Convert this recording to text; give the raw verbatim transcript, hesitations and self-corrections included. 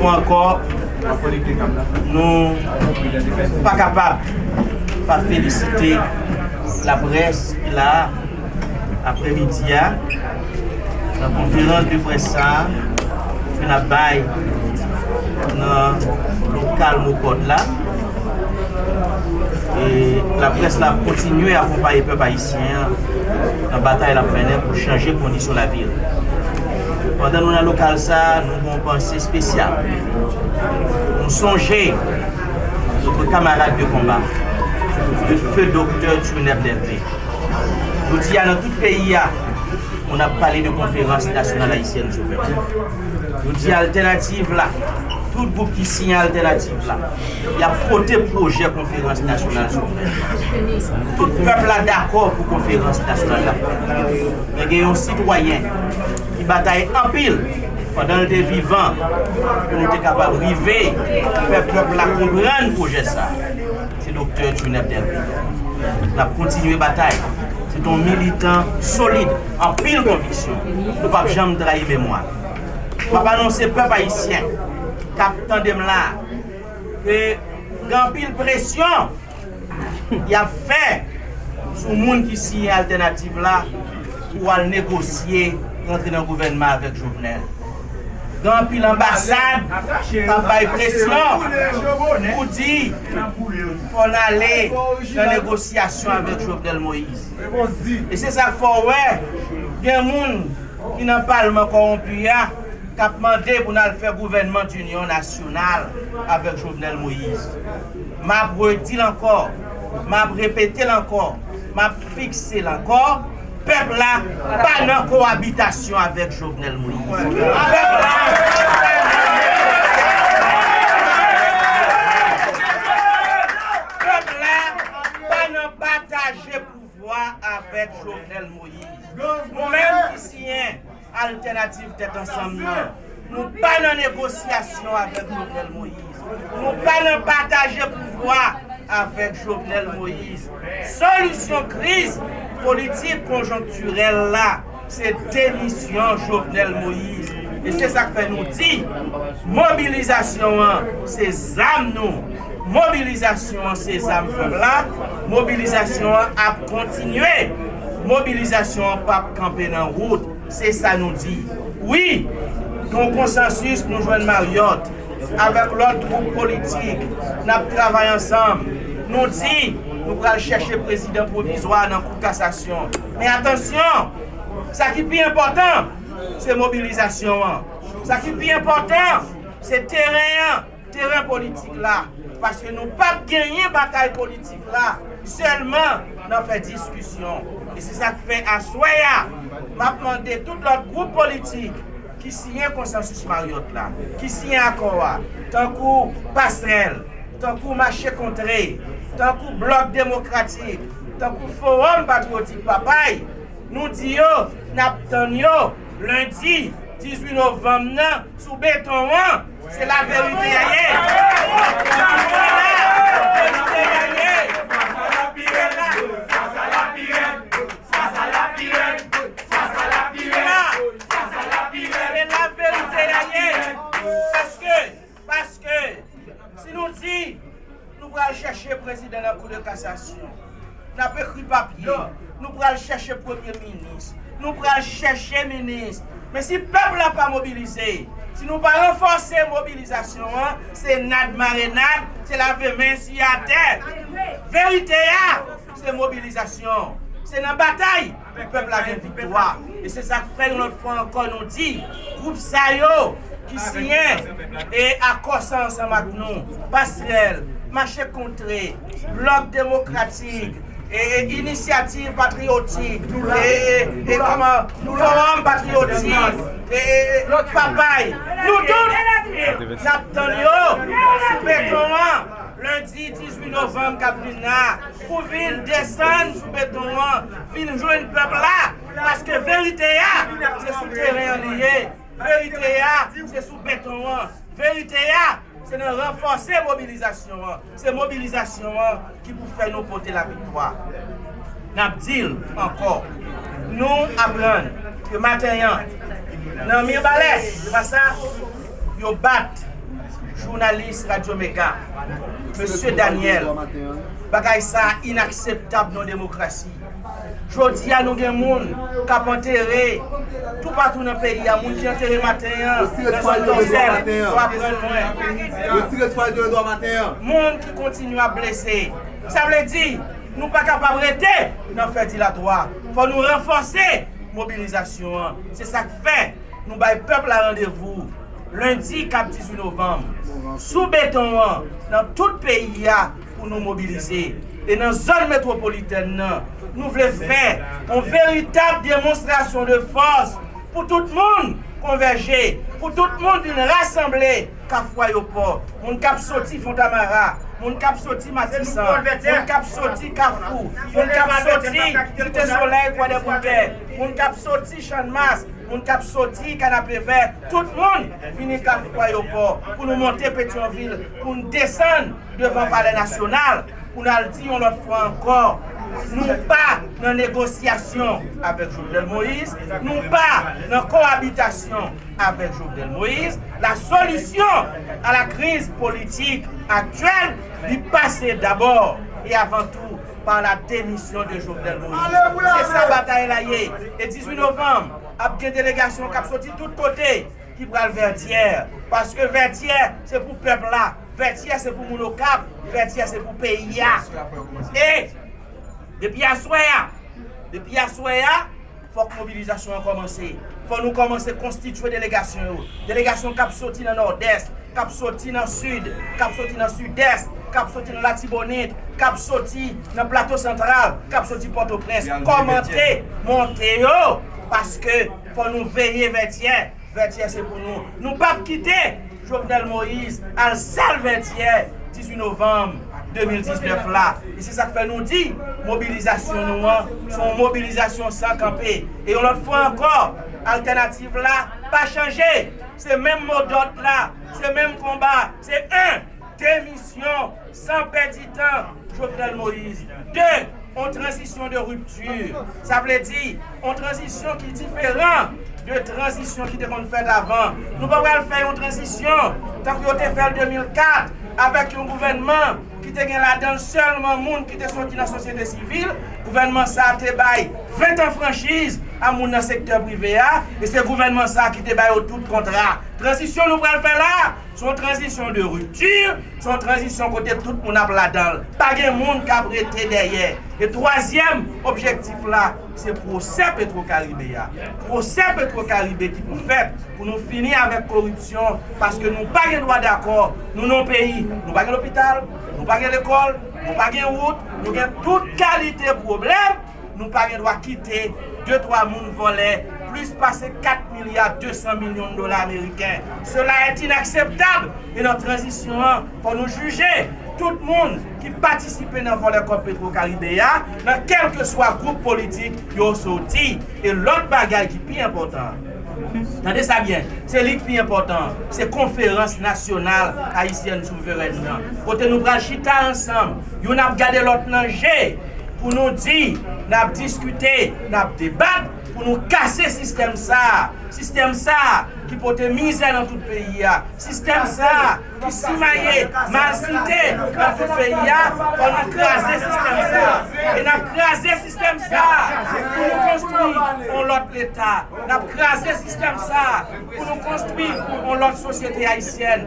Ankò, nou pa kapab pa felisite laprès ki la aprèmidi a nan konferans de près sa a ke n ap bay nan lokal MOPOD la. E laprès la ap kontinye akonpaye pèp ayisyen an nan batay l ap mennen pou chanje kondisyon lavi l. Pandan nou nan lokal sa a, nou gen yon panse espesyal. Nou sonje notre camarade de combat, le feu Docteur Tchouinep Delpé. Jodi a, nan tout peyi a, moun ap pale de konferans nasyonal ayisyèn Jovenel. Jodi a, altènativ la, tout gwoup ki siyen altènativ la, y ap pote pwojè konferans nasyonal Jovenel. Tout pèp la dakò pou konferans nasyonal la fèt. Men gen yon sitwayen ki batay anpil pandan l te vivan pou nou te kapab rive fè pèp la konprann pwojè sa a. Se Doktè Tchouinep Delpé. N ap kontinye batay. Se yon militan solid, anpil konviksyon. Nou p ap janm trayi memwa. M ap anonse pèp ayisyen k ap tande m la ke gen anpil presyon y ap fè sou moun ki siyen altènativ la pou al negosye rantre nan gouvènman avèk Jovenel. Gen anpil anbasad k ap bay presyon pou di fò n ale nan negosyasyon avèk Jovenel Moïse. E se sa k fè w wè gen moun ki nan palman kòwonpi a k ap mande pou n al fè gouvènman dinyon nasyonal avèk Jovenel Moïse. M ap redi l ankò, m ap repete l ankò, m ap fikse l ankò, pèp la pa nan kowabitasyon avèk Jovenel Moïse. Pèp la, pèp la pa nan pataje pouvwa avèk Jovenel Moïse. Nou menm ki siyen Altènativ Tèt Ansanm nan, nou pa nan negosyasyon avèk Jovenel Moïse. Nou pa nan pataje pouvwa avèk Jovenel Moïse. Solisyon kriz politik konjonktirèl la, se demisyon Jovenel Moïse. E se sa k fè nou di, mobilizasyon an, se zam nou. Mobilizasyon an, se zam pèp la. Mobilizasyon an ap kontinye. Mobilizasyon an p ap kanpe nan wout. Se sa nou di. Wi, gen yon konsansis nou jwenn Mariyòt avèk lòt gwoup politik. N ap travay ansanm. Nou di nou pral chèche prezidan pwovizwa nan Kou Kasasyon. Men atansyon, sa ki pi enpòtan, se mobilizasyon an. Sa ki pi enpòtan, se teren an, teren politik la. Paske nou p ap genyen batay politik la sèlman nan fè diskisyon. E se sa k fè aswè a, m ap mande tout lòt gwoup politik ki siyen konsansis Mariyòt la, ki siyen akò a, tankou Pasrèl, tankou Mache Kontre, tankou Blòk Demokratik, tankou Fowòm Patriyotik Papay, nou di yo, n ap tann yo lendi dizuit novanm nan sou beton an. Se la verite a ye. Se la verite a ye. Se la. Se la. Se la verite a ye. Paske, paske, si nou di nou pral chèche prezidan nan Kou de Kasasyon, n ap ekri papye, nou pral chèche premye minis, nou pral chèche minis. Men si pèp la pa mobilize, si nou pa ranfòse mobilizasyon an, se nad mare nad, se lave men siye atè. Verite a, se mobilizasyon. Se nan batay pou pèp la gen viktwa. E se sa k fè yon lòt fwa ankò nou di, gwoup sa yo ki siyen e akò sa ansanm ak nou, Pasrèl, Mache Kontre, Blòk Demokratik, e, e, Inisyativ Patriyotik, e, e, e, kòman, Fowòm Patriyotik, e, e, e, Papay, nou tout, n ap tann yo sou beton an, lendi dizuit novanm k ap vin la, pou vin desann sou beton an, vin jwenn pèp la, paske verite a, se sou teren an li ye. Verite a, se sou beton an. Verite a, se nan ranfòse mobilizasyon an. Se mobilizasyon an ki pou fè nou pote laviktwa. N ap di l ankò, nou aprann ke maten an, nan Mibalè, se pa sa, yo bat Jounalis Radyo Mega, Mesye Daniel, bagay sa a inakseptab nan demokrasi. Jodi a, nou gen moun k ap antere toupatou nan peyi a, moun ki antere maten an nan zòn Tòsèl, yo aprann mwen. Moun ki kontinye ap blese. Sa vle di, nou pa kapab rete nan fè dilatwa. Fò nou ranfòse mobilizasyon an. Se sa k fè nou bay pèp la randevou lendi k ap dizuit novanm, sou beton an, nan tout peyi a, pou nou mobilize. E nan zòn metwopolitèn nan, nou vle fè yon veritab demonstrasyon de fòs pou tout moun konvèje, pou tout moun vin rasanble Kafou Ayopò, moun k ap soti Fontamara, moun k ap soti Matisan, moun k ap soti Kafou, moun k ap soti Site Solèy, Kwadèboukè, moun k ap soti Channmas, moun k ap soti Kanapevè, tout moun vini Kafou Ayopò pou nou monte Petyonvil, pou n desann devan Palè Nasyonal, pou n al di yon lòt fwa ankò, nou pa nan negosyasyon avèk Jovenel Moïse, nou pa nan kowabitasyon avèk Jovenel Moïse. La solution à la crise politique actuelle, li pase dabò e avan tou pa la demisyon de Jovenel Moïse. Se sa batay la ye. E dizuit novanm, ap gen delegasyon k ap soti tout kote ki pral Vètyè. Paske Vètyè, se pou pèp la. Vètyè, se pou moun Okap. Vètyè, se pou peyi a. E depi aswè a, depi aswè a, fòk mobilizasyon an kòmanse. Fò nou kòmanse konstitye delegasyon yo. Delegasyon k ap soti nan Nòdès, k ap soti nan Sid, k ap soti nan Sidès, k ap soti nan Latibonit, k ap soti nan Plato Santral, k ap soti Pòtoprens. Kòmante, monte yo, paske fò nou veye Vètyè. Vètyè se pou nou. Nou p ap kite Jovenel Moïse al sal Vètyè dizuit novanm de mil diznèf la. E se sa k fè nou di, mobilizasyon nou an, se yon mobilizasyon san kanpe. E yon lòt fwa ankò, altènativ la pa chanje. Se menm modòd la, se menm konba. Se en, demisyon san pèdi tan Jovenel Moïse. De, yon tranzisyon de ripti. Sa vle di, yon tranzisyon ki diferan de tranzisyon ki te konn fèt avan. Nou pa pral fè yon tranzisyon tankou yo te fè l de mil kat, avèk yon gouvènman ki te gen ladan l sèlman moun ki te soti nan sosyete sivil. Gouvènman sa a te bay ven tan franchiz a moun nan sektè prive a, e se gouvènman sa a ki te ba yo tout kontra. Tranzisyon nou pral fè la a, se yon tranzisyon de ripti, se yon tranzisyon kote tout moun ap ladan l. Pa gen moun k ap rete dèyè. E twazyèm objektif la, se pwosè Petwokaribe a. Pwosè Petwokaribe ki pou fèt pou nou fini avèk koripsyon, paske nou pa gen dwa dakò, nou nan yon peyi, nou pa gen lopital, nou pa gen lekòl, nou pa gen wout, nou gen tout kalite pwoblèm. Nou pa gen dwa kite de twa moun vòlè plis pase kat milya de san milyon dola ameriken. Cela est inacceptable. E nan tranzisyon an, fò nou jije tout moun ki patisipe nan vòlè kòb Petwokaribe a, nan kèlkeswa gwoup politik yo soti. E lòt bagay ki pi enpòtan, tande sa byen, se li ki pi enpòtan, se konferans nasyonal ayisyèn souverèn nan, kote nou pral chita ansanm, youn ap gade lòt nan je, pou nou di, n ap diskite, n ap debat, pou nou kase sistèm sa a. Sistèm sa a ki pote mizè nan tout peyi a. Sistèm sa a ki simaye malsite nan tout peyi a. Fò nou kraze sistèm sa a. E n ap kraze sistèm sa a pou nou konstwi yon lòt Leta. N ap kraze sistèm sa a pou nou konstwi yon lòt sosyete ayisyèn.